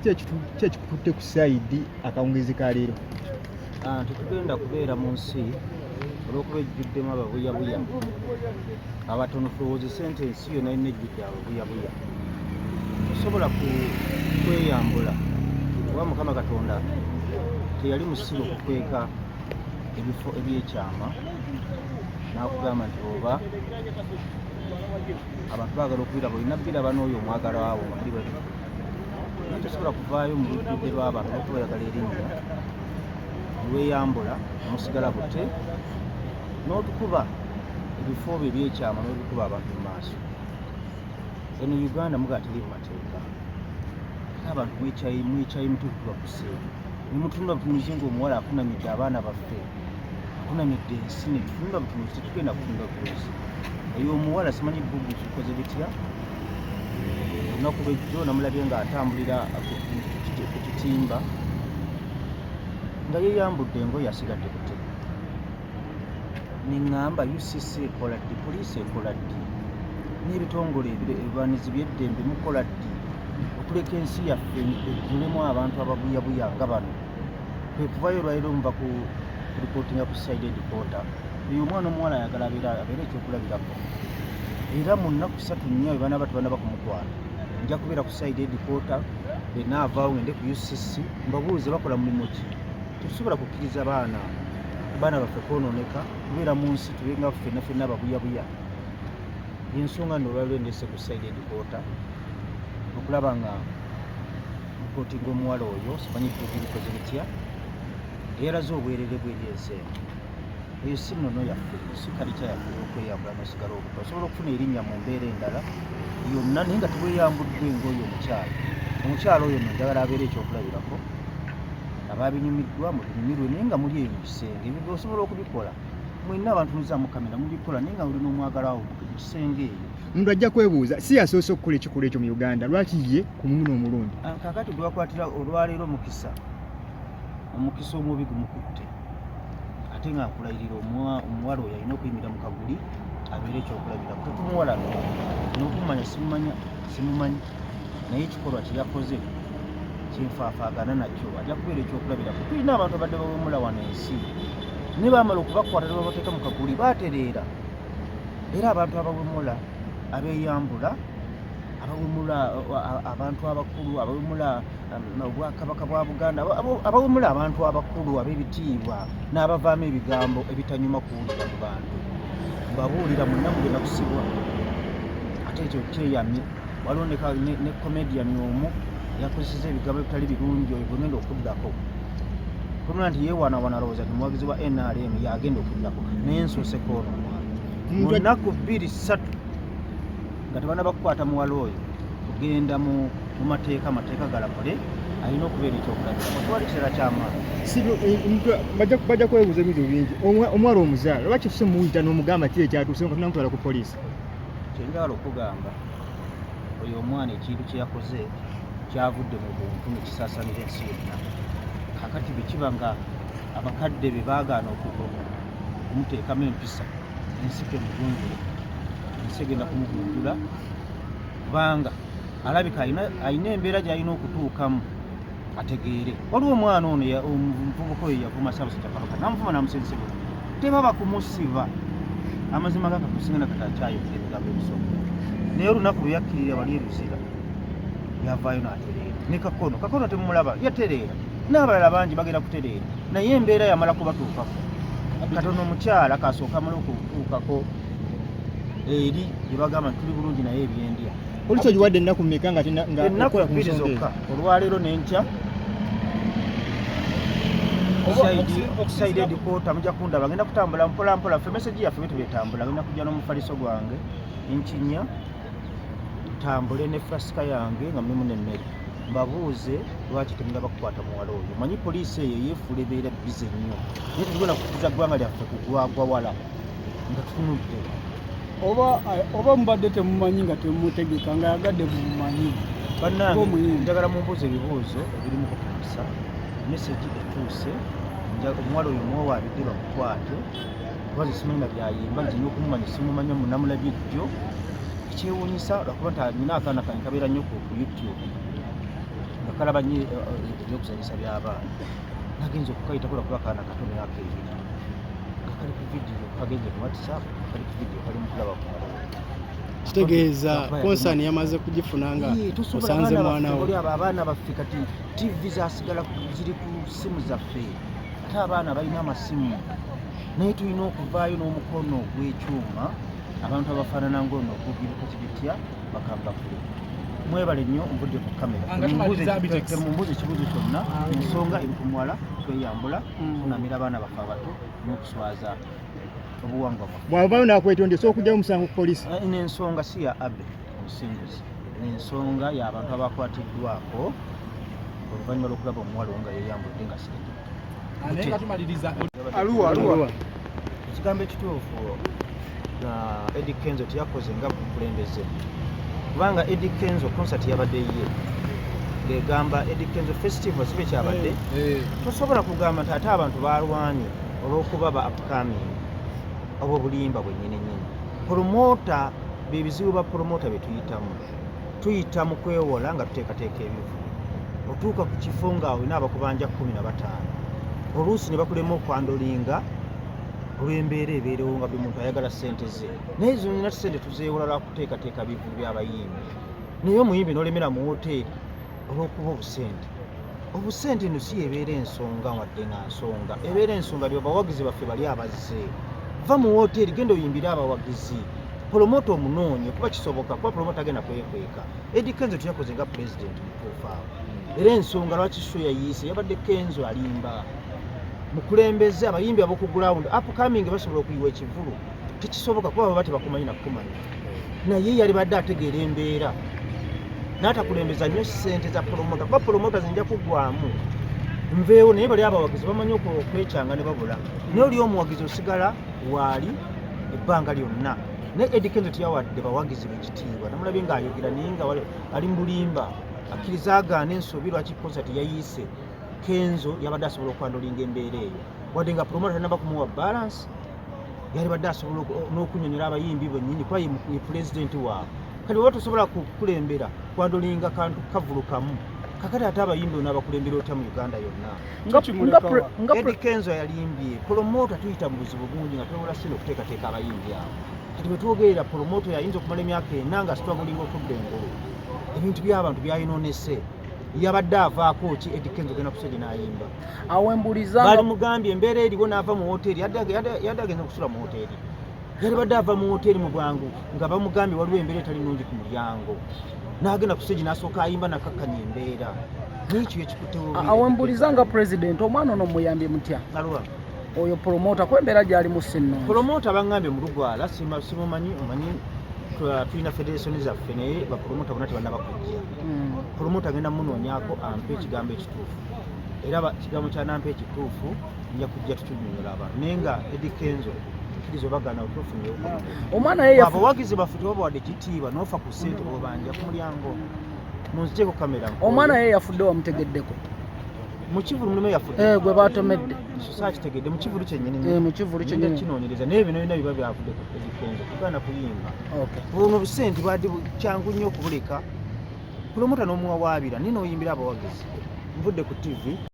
Ki ekikututte ku CID akawungeezi ka leero? Tetugenda kubeera mu nsi olw'okuba ejjuddemu ababuyabuya abatono. Tulowoozese nti ensi yonna yonna ejjudde ababuyabuya. Tosobola kweyambula kuba Mukama Katonda teyali musiru okukweka ebifo ebyekyama n'akugamba nti oba abantu baagala okubiraba, olina biraba n'oyo omwagalwa wo nga muli babiri, naye tosobola kuvaayo mu lujjudde lw'abantu olwokuba oyagala erinnya neweeyambula nosigala bute n'otukuba ebifo byo ebyekyama n'obikuba abantu mu maaso. Eno Uganda mugaa teri mu mateeka, ate abantu mwekyayi mutukuba kuseera nemutunula butunuzi ng'omuwala akunamidde abaana baffe, akunamidde ensi, netutunula butunuzi. Tetugenda kutunula butunuzi. Oyo omuwala simanyi bugu zikoze bitya. Olunaku lwejjo namulabye ng'atambulira ku kitimba nga yeyambudde engoye, asigadde bute. Neŋŋamba, UCC ekola ddi? Poliisi ekola ddi? N'ebitongole ebirwanizi by'eddembe mukola ddi okuleka ensi yaffe ejjulemu abantu ababuyabuya nga bano? Kwe kuvayo olwaliro nva ku reportinga ku CID headquarter. Oyo omwana omuwala ayagala abeere ekyokulabirako, era mu nnaku 3, 4 bwe banaaba tebanaba kumukwata, nja kubeera ku CID headquarter. Bwe naavaawo ngende ku UCC mbabuuze bakola mulimu ki. Tetusobola kukkiriza baana baffe kwonooneka, kubeera mu nsi tube nga ffenna ffenna ababuyabuya. Yensonga nno olwaliro endese ku CID headquarter okulaba nga reportinga omuwala oyo, simanyi bituuka bikoze bitya, eyalaze obwerere bwe eri ensi eno. Eyo si nnono yaffe, si culture yaffe okweyambula nosigala obuto. Osobola okufuna erinnya mu mbeera endala yonna, naye nga teweyambudde ngaoyo omukyala. Omukyala oyo nno njagala abeere ekyokulabirako. Ababinyumiddwa mubinyumirwe, naye nga muli eyo mu kisenge ebyo osobola okubikola. Mwenna abantu muzaamu kamera mubikola, naye nga olina omwagala wo mu kisenge eyo. Omuntu ajja kwebuuza, si yasoose okukola ekikolwa ekyo mu Uganda, lwaki ye ku muno omulundi? Kakati gwebakwatira olwaleero mukisa, omukisa omubi gumukutte. Ate nga nkulayirira, omuwala oyo alina okuyimirira mu kaguli abeere ekyokulabirako. Tetumuwalana n'okumanya, simumanya, simumanyi, naye ekikolwa kyeyakoze kyenfaafaagana nakyo, ajja kubeera ekyokulabirako. Tulina abantu abadde bawemula wano ensi, naye bamala okubakwata ne babateeka mu kaguli batereera. Era abantu abawemula, abeeyambula, abawemula abantu abakulu, abawemula obwakabaka bwa Buganda, abawemula abantu abakulu ab'ebitiibwa n'abavaamu ebigambo ebitanyuma kuwulira mu bantu, mbabuulira mwenna mugenda kusibwa. Ate ekyo kyeyamye, waliwo ne comedian omu yakozeseza ebigambo ebitali birungi. Oyo gwegenda okuddako tomula nti yeewanawana, alowooza nti muwagizi wa NRM, yagenda okuddako, naye nsooseko ono omwana. Mu nnaku 2, 3 nga tebanaba kukwata muwala oyo, kugenda mu mateeka, amateeka galamule, alina okubeera ekyokulabirako. Tewali kirala kyamaanyi. Bajja kwebuuza ebibuuzo bingi. Omuwala omuzaala, lwaki si muyita n'omugamba ki ekyatuuse nga tunamutwala ku poliisi? Kyenjagala okugamba, oyo omwana ekintu kye yakoze kyavudde mu buntu ne kisaasaanira ensi yonna. Kakati bwe kiba nga abakadde be baagaana okumuteekamu empisa, ensi kemugunjule, ensi egenda kumugunjula, kubanga alabika alina embeera gy'alina okutuukamu ategeere. Waliwo omwana ono, omuvubuka oyo yavuma Ssaabasajja Kabaka, namuvuma namusensebula, tebaba kumusiba. Amazima gakakusinga nakati akyayogera ebigambo ebisonga, naye olunaku lwe yakkirira wali eruzira yavaayo n'atereera. Ne Kakono, Kakono temumulaba yatereera, n'abalala bangi bagenda kutereera, naye embeera yamala kubatuukako. Katono omukyala kasooka amala okutuukako eri gye bagamba nti tuli bulungi, naye ebyendya. Poliisi ogiwadde ennaku mmeka nga Ennaku okola ku 2 nsonga eyo? zokka, olwaleero n'enkya. CID headquarter mujja kundaba, ngenda kutambula mpola mpola. Ffe message yaffe bwe tubetambula, ngenda kujja n'omufaliso gwange nkinya, ntambule ne flask yange nga mulimu n'emmere, mbabuuze lwaki temulaba kukwata muwala oyo. Manyi poliisi eyo yeefuula ebeera busy nnyo, naye tetugenda kukkiriza ggwanga lyaffe kugwagwa wala nga tutunudde. Oba mubadde temumanyi nga temumutegeka nga yagadde mumumanyi? Bannange, Ng'omuyimbi. njagala mumbuuze ebibuuzo ebirimu kupimisa message etuuse. Omuwala oyo muwawaabidde bamukwate, kuba nze simanyi na byayimba, nze n'okumumanya simumanya, munamulabye jjo. Ekyewuunyisa lwakuba nti nina akaana kange kabeera nnyo ku YouTube nga Nga kalaba nnyo ebyokuzanyisa by'abaana. Nagenze okukayitako lwakuba kaana kato myaka 2, nga kali ku vidiyo, kagenze ku WhatsApp, kali ku vidiyo, kali mu kulaba ku muwala. Kitegeeza concern yamaze kugifuna nga osanze mwana we. Abo abaana baffe kati TV zasigala ziri ku simu zaffe, ate abaana balina amasimu, naye tulina okuvaayo n'omukono ogw'ekyuma. Abantu abafaanana ng'ono okugirikozi bitya bakambakule. Mwebale nnyo, nvudde ku kamera. Mumbuuze ekibuuzo kyonna. Ensonga eri ku muwala tweyambula, tunamira abaana baffe abato n'okuswaza obuwangwa bwaffe. Bw'avaayo n'akwetondera, osobola okuggyayo omusango ku poliisi? N'ensonga si ya Abe Omusinguzi, n'ensonga y'abantu abakwatiddwako oluvannyuma lw'okulaba omuwala oyo nga yeeyambudde nga sireke. Naye nga tumaliriza, Aluwa, aluwa. Ekigambo ekituufu, Eddie Kenzo teyakoze nga mukulembeze, kubanga Eddie Kenzo concert yabadde ye ng'egamba Eddie Kenzo Festival, sibe kyabadde. Tosobola kugamba nti ate abantu balwanye olw'okuba ba upcoming. Obwo bulimba bwennyini nnyini. Promoter, bebizibu ba promoter bye tuyitamu, tuyita mu kwewola nga tuteekateeka ebivu. Otuuka ku kifo nga olina abakubanja 15, oluusi ne bakulema okwandolinga olw'embeera ebeerewo nga buli muntu ayagala ssente ze. Naye zonna ssente tuzeewola lwa kuteekateeka bivulu by'abayimbi, naye omuyimbi n'olemera mu woteeri olw'okuba obusente eno si ebeera ensonga, wadde nga nsonga ebeera ensonga bye bawagizi baffe bali abazze. Va mu woteeri, genda oyimbire abawagizi. Promoter omunoonye, kuba kisoboka, kuba promoter agenda kwekweka. Eddie Kenzo teyakoze nga pulezidenti mutuufu awo, era ensonga lwaki show yayiise yabadde Kenzo alimba mukulembeze. Abayimbi ab'oku ground upcoming basobola okuyiwa ekivulu, tekisoboka kuba baba tebakumanyi nakukumanya, naye yali badde ategeera embeera n'atakulembeza nnyo ssente za promoter, kuba promoter zinja kuggwamu nveewo, naye bali abawagizi bamanyi okwekyanga ne babula, naye oli omuwagizi osigala waali ebbanga lyonna. Naye Eddie Kenzo teyawadde bawagizi bekitiibwa. Namulabye ng'ayogera naye nga ali mu bulimba, akkiriza agaana ensobi lwaki concert yayiise. Kenzo yabadde asobola okwandolinga embeera eyo, wadde nga promoter tanaba kumuwa balance, yali badde asobola n'okunyonyola abayimbi bennyini, kuba ye pulezidenti waabwe. Kati oba tosobola kukulembera kwandolinga kantu kavulukamu, kakati ate abayimbi onaabakulembera otya mu Uganda yonna? Nga Eddie Kenzo yalimbye promoter. Tuyita mu buzibu bungi nga twewola sente okuteekateeka abayimbi abo. Kati bwe twogerera, promoter yayinza okumala emyaka 4 nga struggling okudda engulu, ebintu by'abantu byayinoonese. Yabadde avaako ki? Eddie Kenzo genda kusege n'ayimba. Awembuliza. Bali mugambye embeera eriwo n'ava mu woteeri, yadde agenza okusula mu woteeri, yali badde ava mu woteeri mu bwangu nga bamugambye waliwo embeera etali nnungi ku mulyango, n'agenda ku stage n'asooka ayimba nakakkanya embeera. N'ekyo ekikutewo. Awembuliza, nga president, omwana ono muyambye mutya? Aluwa? Oyo promoter, kuba embeera gyali mu si nnungi. Promoter baŋŋambye mu Lugwala, simumanyi. Omanyi tulina federation zaffe, naye bapromoter bonna tebannaba kujja. Promoter agenda munoonyaako ampe ekigambo ekituufu, era kigambo kyanampa ekituufu nja kujja tukinyonyola abantu. Naye nga Eddie Kenzo, kkiriza obagaana, otufunyewo. Omwana ye Abawagizi baffe tebabawadde kitiibwa, n'ofa ku ssente bwobanja ku mulyango. Munzijeko kamera. Omwana ye yafudde wamutegeddeko? Mu kivulu mulimu yafudde? Eh, gwe batomedde. Saakitegedde mu kivulu kyennyini. Eh, mu kivulu kyennyini. Kinoonyereza, naye bino byonna biba byavudde ku Eddie Kenzo kugaana kuyimba. Buno busente bwadde kyangu nnyo okubuleka, promoter n'omuwawaabira naye n'oyimbira abawagizi. Nvudde ku TV.